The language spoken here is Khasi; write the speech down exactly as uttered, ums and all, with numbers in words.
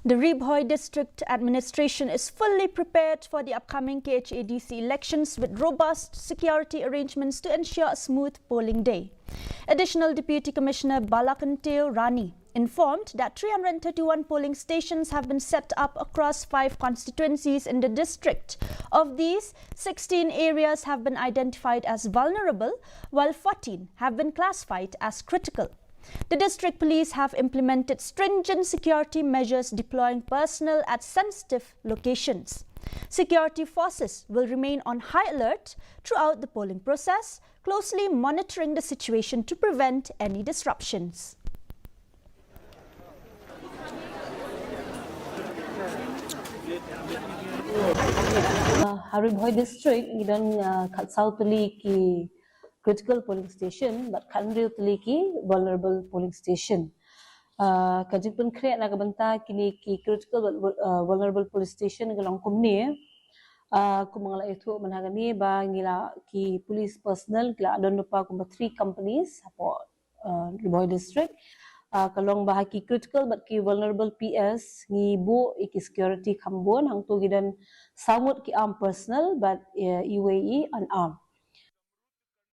The Ri Bhoi District Administration is fully prepared for the upcoming K H A D C elections with robust security arrangements to ensure a smooth polling day. Additional Deputy Commissioner Balakan Teo Rani informed that three hundred thirty-one polling stations have been set up across five constituencies in the district. Of these, sixteen areas have been identified as vulnerable, while fourteen have been classified as critical. The district police have implemented stringent security measures, deploying personnel at sensitive locations. Security forces will remain on high alert throughout the polling process, closely monitoring the situation to prevent any disruptions. Uh, ha Ri Bhoi District ngi don uh, khatsaw tylli ki critical polling station bad khathynriew tylli ki vulnerable polling station. Uh, ka jingpynkhreh na ka bynta kine ki critical bad vul- uh, vulnerable polling station ka long kumne. Uh, kumba nga la ïathuh mynta kane ba ngi la ki police personnel ki la don lypa kumba three companies hapoh uh, Ri Bhoi District. Uh, ka long ba ha ki critical bad ki vulnerable P S ngi buh ïa ki security kham bun, hangto ngi don saw ngut ki armed personnel bad uh, iwei i unarmed.